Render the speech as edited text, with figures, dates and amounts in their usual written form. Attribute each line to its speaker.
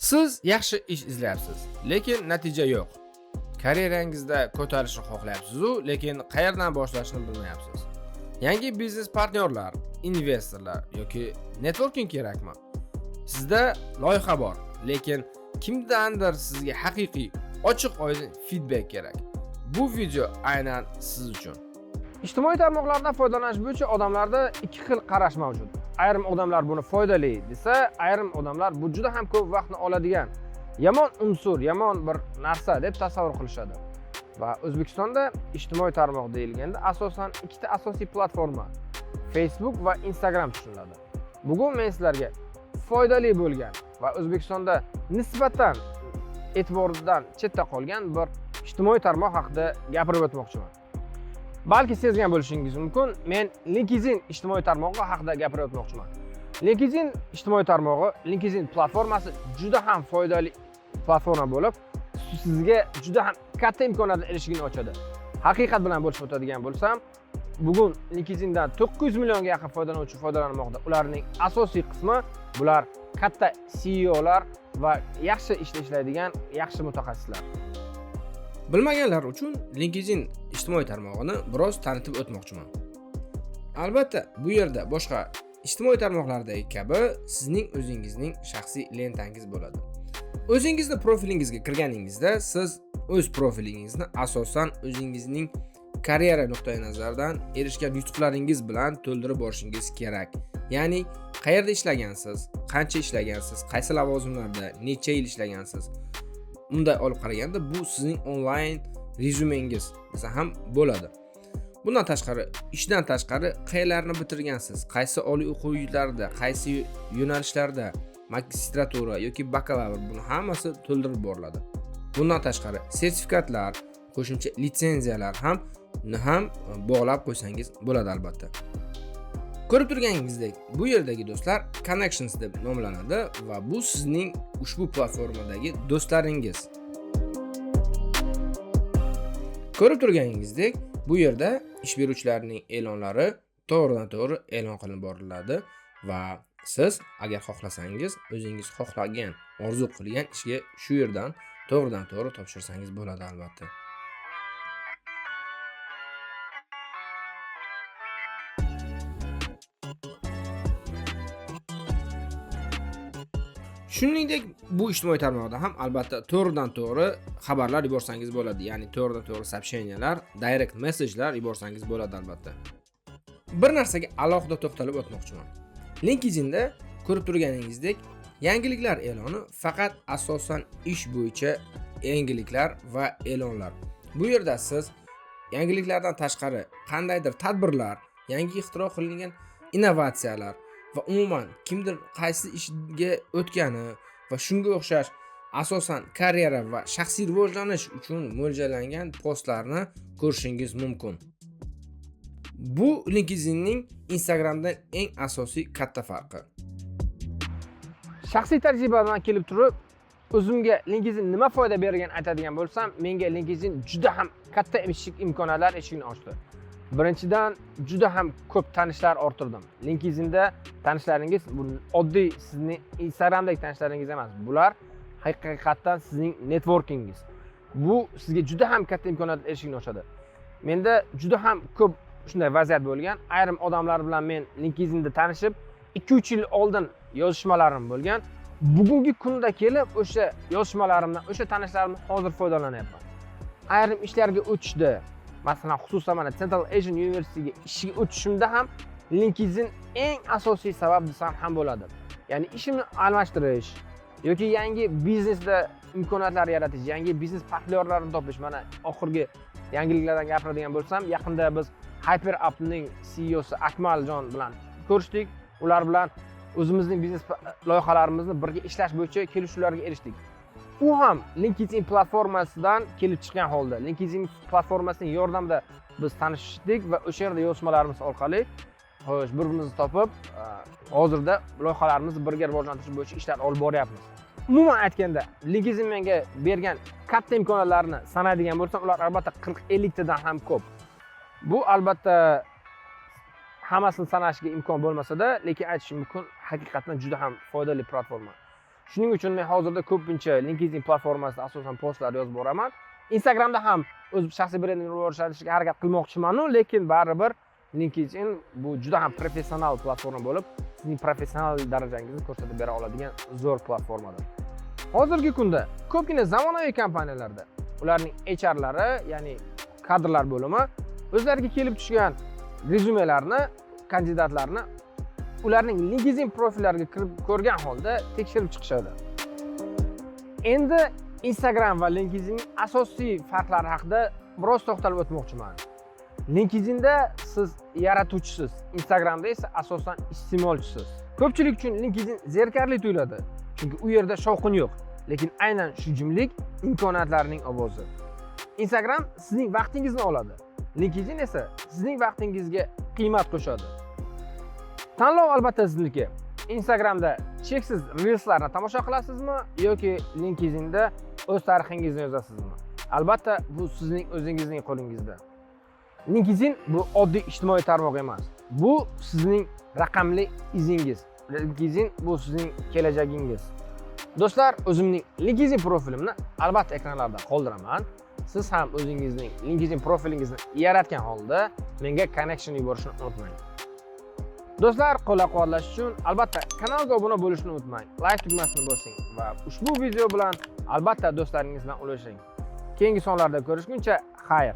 Speaker 1: Siz yaxshi ish izlayapsiz, lekin natija yo'q. Karyerangizda ko'tarilishni xohlayapsiz-u, lekin qayerdan boshlashni bilmayapsiz. Yangi biznes partnyorlar, investorlar yoki networking kerakmi? Sizda loyiha bor, lekin kimdandir sizga haqiqiy, ochiq oydin feedback kerak. Bu video aynan siz uchun. Ijtimoiy tarmoqlardan foydalanish bo'yicha odamlarda ikki xil qarash mavjud. Ayrim odamlar buni foydali desa, ayrim odamlar bu juda ham ko'p vaqtni oladigan yomon unsur, yomon bir narsa deb tasavvur qilishadi. Va O'zbekistonda ijtimoiy tarmoq deyilganda asosan ikkita asosiy platforma Facebook va Instagram tushuniladi. Bugun men sizlarga foydali bo'lgan va O'zbekistonda nisbatan e'tibordan chetda qolgan bir ijtimoiy tarmoq haqida gapirib o'tmoqchiman. Balki sezgan bo'lishingiz mumkin, men LinkedIn ijtimoiy tarmog'i haqida gapirib o'tmoqchiman. LinkedIn ijtimoiy tarmog'i, LinkedIn platformasi juda ham foydali platforma bo'lib, sizga juda ham katta imkoniyatlar eshigini ochadi. Haqiqat bilan bo'lishib o'tadigan bo'lsam, bugun LinkedIndan 900 millionga yaqin foydalanuvchi foydalanmoqda. Ularning asosiy qismi bular katta CEOlar va yaxshi ishda ishlaydigan yaxshi mutaxassislar. Bilmaganlar uchun LinkedIn ijtimoiy tarmog'ini biroz tanitib o'tmoqchiman. Albatta, bu yerda boshqa ijtimoiy tarmoqlardagi kabi sizning o'zingizning shaxsiy lentangiz bo'ladi. O'zingizni profilingizga kirganingizda siz o'z profilingizni asosan o'zingizning karyera nuqtai nazaridan erishgan yutuqlaringiz bilan to'ldirib borishingiz kerak. Ya'ni qayerda ishlagansiz, qancha ishlagansiz, qaysi lavozimlarda, necha yil ishlagansiz. Bunday olib qaraganda bu sizning onlayn rezyumengiz desa ham bo'ladi. Bundan tashqari, ishdan tashqari qayerlarni bitirgansiz, qaysi oliy o'quv yurtlarida, qaysi yo'nalishlarda magistratura yoki bakalavr, buni hammasi to'ldirib boriladi. Bundan tashqari sertifikatlar, qo'shimcha litsenziyalar ham bog'lab qo'ysangiz bo'ladi albatta. Ko'rib turganingizdek, bu yerdagi do'stlar connections deb nomlanadi va bu sizning ushbu platformadagi do'stlaringiz. Ko'rib turganingizdek, bu yerda ish beruvchilarning e'lonlari to'g'ridan-to'g'ri e'lon qilinib boriladi va siz agar xohlasangiz, o'zingiz xohlagan, orzu qilgan ishga shu yerdan to'g'ridan-to'g'ri topshirsangiz bo'ladi albatta. Shuningdek, bu ijtimoiy tarmoqda ham albatta to'g'ridan-to'g'ri xabarlar yuborsangiz bo'ladi, ya'ni to'g'ridan-to'g'ri сообщениялар, direct message'lar yuborsangiz bo'ladi albatta. Bir narsaga alohida to'xtalib o'tmoqchiman. LinkedInda ko'rib turganingizdek, yangiliklar e'loni faqat asosan ish bo'yicha yangiliklar va e'lonlar. Bu yerda siz yangiliklardan tashqari qandaydir tadbirlar, yangi ixtiro qilingan innovatsiyalar va umuman kimdir qaysi ishga o'tgani va shunga o'xshash asosan karyera va shaxsiy rivojlanish uchun mo'ljallangan postlarni ko'rishingiz mumkin. Bu LinkedInning Instagramdan eng asosiy katta farqi. Shaxsiy tajribamdan kelib turib, o'zimga LinkedIn nima foyda bergan aytadigan bo'lsam, menga LinkedIn juda ham katta imkoniyatlar eshigini ochdi. Birinchidan, juda ham ko'p tanishlar orttirdim. LinkedInda tanishlaringiz bu oddiy sizning Instagramdagi tanishlaringiz emas. Bular haqiqatdan sizning networkingiz. Bu sizga juda ham katta imkoniyatlar eshigini ochadi. Menda juda ham ko'p shunday vaziyat bo'lgan. Ayrim odamlar bilan men LinkedInda tanishib, 2-3 yil oldin yozishmalarim bo'lgan. Bugungi kunda kelib o'sha yozishmalarimdan, o'sha tanishlarimdan hozir foydalanyapman. Ayrim ishlarga o'tishda, masalan, xususan mana Central Asian Universityga ishga o'tishimda ham LinkedIn eng asosiy sabab desam ham bo'ladi. Ya'ni ishimni almashtirish yoki yangi biznesda imkoniyatlar yaratish, yangi biznes partnyorlarni topish. Mana oxirgi yangiliklardan gapiradigan bo'lsam, yaqinda biz Hyper App'ning CEOsi Akmaljon bilan ko'rishdik. Ular bilan o'zimizning biznes loyihalarimizni birga ishlash bo'yicha kelishuvlarga erishdik. U ham LinkedIn platformasidan kelib chiqqan holda, LinkedIn platformasining yordamida biz tanishdik va o'sha yerda yozishmalarimiz orqali bir-birimizni topib, hozirda loyihalarimizni birga rivojlantirish bo'yicha ishlar olib boryapmiz. Umuman aytganda, LinkedIn menga bergan katta imkoniyatlarni sanaydigan bo'lsam, ular albatta 40-50 tadan ham ko'p. Bu albatta hammasini sanashga imkon bo'lmasa-da, lekin aytishim mumkin, haqiqatan juda ham foydali platforma. Shuning uchun men hozirda ko'pincha LinkedIn platformasida asosan postlar yozib boraman. Instagramda ham o'z shaxsiy brendimni rivojlantirishga harakat qilmoqchimanu, lekin baribir LinkedIn bu juda ham professional platforma bo'lib, sizning professional darajangizni ko'rsatib bera oladigan zo'r platformadir. Hozirgi kunda ko'pgina zamonaviy kompaniyalarda ularning HRlari, ya'ni kadrlar bo'limi o'zlariga kelib tushgan rezyumelarni, kandidatlarni ularning LinkedIn profillariga kirib ko'rgan holda tekshirib chiqishadi. Endi Instagram va LinkedInning asosiy farqlari haqida biroz to'xtalib o'tmoqchiman. LinkedInda siz yaratuvchisiz, Instagramda esa asosan iste'molchisiz. Ko'pchilik uchun LinkedIn zerikarli tuyuladi, chunki u yerda shovqin yo'q, lekin aynan shu jimlik imkoniyatlarning ovozi. Instagram sizning vaqtingizni oladi, LinkedIn esa sizning vaqtingizga qiymat qo'shadi. Tanlov albatta sizniki. Instagramda cheksiz reelslarni tomosha qilasizmi yoki LinkedInda o'z tarixingizni yozasizmi? Albatta, bu sizning o'zingizning qo'lingizda. LinkedIn bu oddiy ijtimoiy tarmoq emas. Bu sizning raqamli izingiz. LinkedIn bu sizning kelajagingiz. Do'stlar, o'zimning LinkedIn profilimni albatta ekranlarda qoldiraman. Siz ham o'zingizning LinkedIn profilingizni yaratgan holda menga connection yuborishni unutmang. Do'stlar, qo'llab-quvvatlash uchun albatta kanalga obuna bo'lishni unutmang. Like tugmasini bosing va ushbu video bilan albatta do'stlaringiz bilan ulashing. Keyingi sonlarda ko'rishguncha xayr.